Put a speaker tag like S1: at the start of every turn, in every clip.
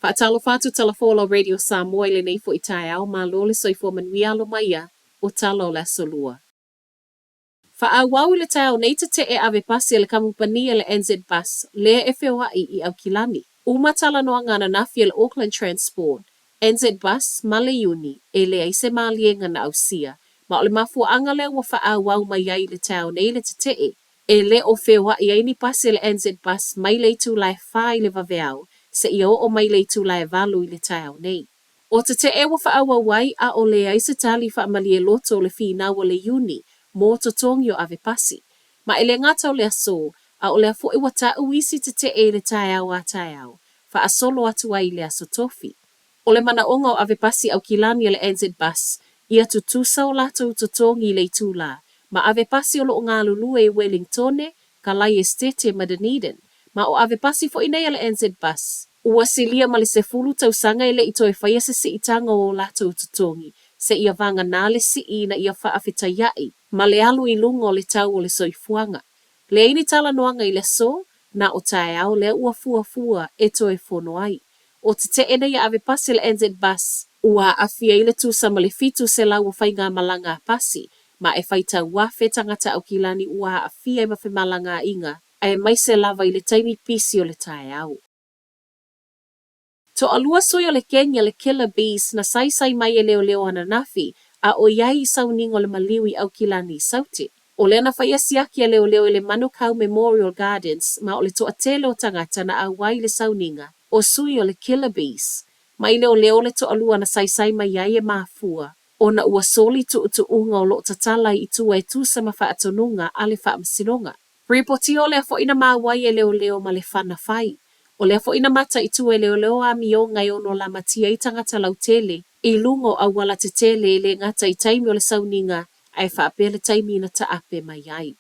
S1: Faatalofa atu Talafola o Radio Samoa i lenei foi taeao, malo le soifua manuia alo mai ia o tala o le Aso Lua. Faaauau i le taeao nei tetee ave pasi a le kamupani a le NZ Bus lea e feoai i Aukilani. Uma talanoaga ananafi a le Auckland Transport, NZ Bus ma le Iuni e leai se maliega na ausia, ma o le mafuaaga lea ua faaauau mai ai i le taeao nei le tetee e le o feoai ai ni pasi a le NZ Bus mai le itula e 4 i le vaveao seia oo mai le itula e 8 i le taeao nei. O tetee ua faaauau ai a o leai se tali faamalie loto o le finau a le Iuni mo totogi o ave pasi. Ma e le gata o le aso, a o lea foi ua tau isi tetee i le taeao a taeao, faasolo atu ai i le aso Tofi. O le manaoga o ave pasi Aukilani a le NZ Bus, ia tutusa o latou totogi i le itulā, ma ave pasi o lo o galulue i Welingtone, Kalai Esitete ma Dunedin, ma o ave pasi foi nei a le NZ Bus, ua silia ma le 10 tausaga e le i toe faia se siitaga o o latou totogi, seia vagana le sii ina ia faafetaia'i ma le alu i luga o le tau o le soifuaga. Leai ni talanoaga i le aso, na o taeao lea ua fuafua e toe fono ai. O tetee nei a ave pasi a le NZ Bus, ua aafia ai le tusa ma le 700 o faigamalaga a pasi, ma e faitau afe tagata Aukilani ua aafia i ma femalagaaiga, aemaise lava i le taimi pisi o le taeao. Toalua sui o le kegi a le Killer Bees na saisai mai e leoleo ananafi a o i ai i sauniga o le maliu i Aukilani i Saute. O lea na faia siaki a leoleo i le Manukau Memorial Gardens ma o le toatele o tagata na auai i le sauniga o sui o le Killer Bees. Mai leoleo le toalua na saisai mai ai e mafua ona ua soli tuutuuga o lo o tatala i tua e tusa ma faatonuga a le faamasinoga. Ripotia o lea foi na maua ai e leoleo ma le fana fai. O lea foi na mataitu e leoleo amioga e ono lamatia ai tagata lautele i luga o auala tetele e le gata i taimi o le sauniga ae faapea le taimi na taape mai ai.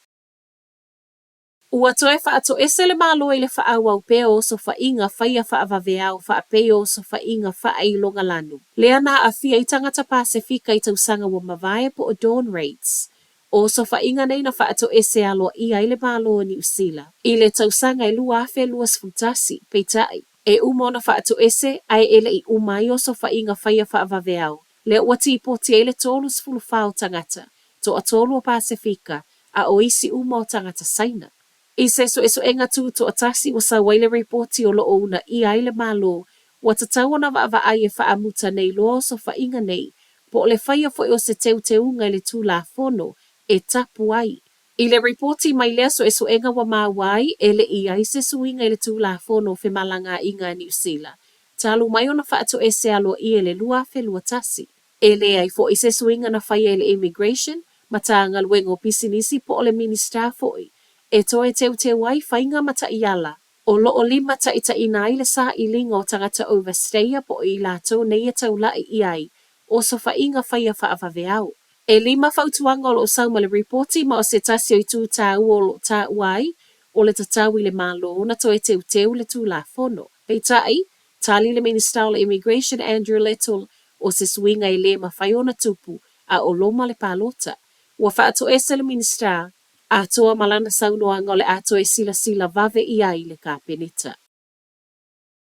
S1: Ua toe faatoese le Malo i le faaauau pea o osofaiga faia faavaveao faapei o osofaiga faailogalanu lea na aafia ai tagata Pasefika i tausaga ua mavae po o Dawn Raids. O osofaiga nei na faatoese aloaia ai le Malo o Niu Sila i le tausaga e 2021, peitai, e uma ona faatoese ae e le i uma ai osofaiga faia faavaveao lea ua tipoti ai le 34 o tagata, toatolu o Pasefika a o isi uma o tagata Saina. I se suesuega tutoatasi ua sau ai le ripoti o lo o uunaia ai le Malo, ua tatau ona vaavaai e faamuta nei loa osofaiga nei po o le faia foi o se teuteuga i le Tulafono e tapu ai. I le ripoti mai lea suesuega ua maua ai e le i ai se suiga i le Tulafono o Femalagaaiga a Niu Sila talu mai ona faatoese aloaia i le 2021. E leai foi se suiga na faia e le Immigration, Matagaluega o Pisinisi po o le Minisita foi e toe teuteu ai faiga ma taiala o lo o limataitaiina ai le sailiga o tagata overstayer po o i latou nei e taulai i ai osofaiga faia faavaveao. E lima fautuaga o lo o sau ma le ripoti ma o se tasi o itu taua o lo o taua ai o le tatau i le Malo ona toe teuteu le Tulafono. Peitai, tali le Minisita o le Immigration Andrew Little o se suiga e le mafai ona tupu a o loma le palota. Ua faatoese le Minisita atoa ma lana saunoaga o le a toe silasila vave i ai le Kapeneta.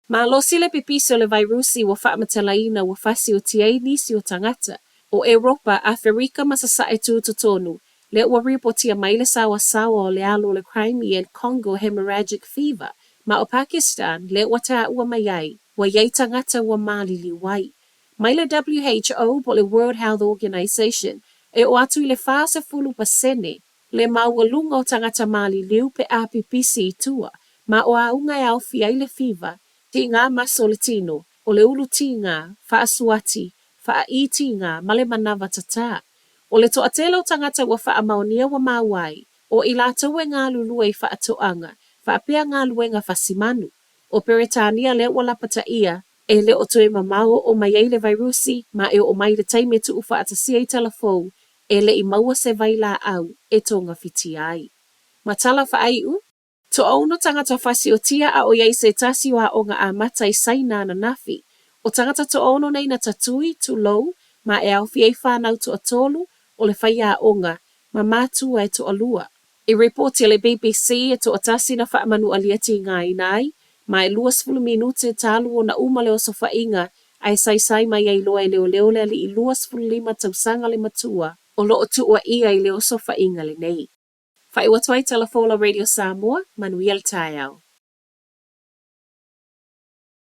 S1: Malosi le pipisi o le vairusi ua faamatalaina ua fasiotia ai nisi o tagata o Europa, Aferika ma Sasae tutotonu, lea ua ripotia mai le saoasaoa o le alo o le Crimean Congo Hemorrhagic Fever, ma o Pakistan lea ua taua mai ai ua i ai tagata ua maliliu ai. Mai le WHO po o le World Health Organization, e oo atu i le 40% le maualuga o tagata maliliu pe a pipisi i tua, ma o auga e aofia ai le fiva, tīgā maso o le tino, o le ulu tīgā, faasuati, faaī tīgā, ma le manawa tatā. O le toatele o tagata ua faamaonia ua maua ai, o i latou e galulue i faatoaga, faapea galuega fasimanu. O Peretania lea ua lapataia, e le o toe mamao oo mai ai le vairusi, ma e oo mai le taimi e tuufaatasia ai talafou, e le i maua se vailaau e togafitia ai. Ma tala faaiu, Toaono tagata fasiotia a o i ai se tasi o aoga amata i Saina ananafi. O tagata toaono nei na tatui, tulou, ma e aofia ai whanau toatolu o le faiaoga ma mātua e toalua. I ripoti a le BBC e toatasi na faamanualia tigaina ai, Ma e 20 minute talu ona uma le osofaiga ae saisai mai ai loa e leoleo le alii 25 tausaga le matua o lo o tuuaia i le osofaiga lenei. Faaiu atu ai Tala Fou a la Radio Samoa, manuia le taeao.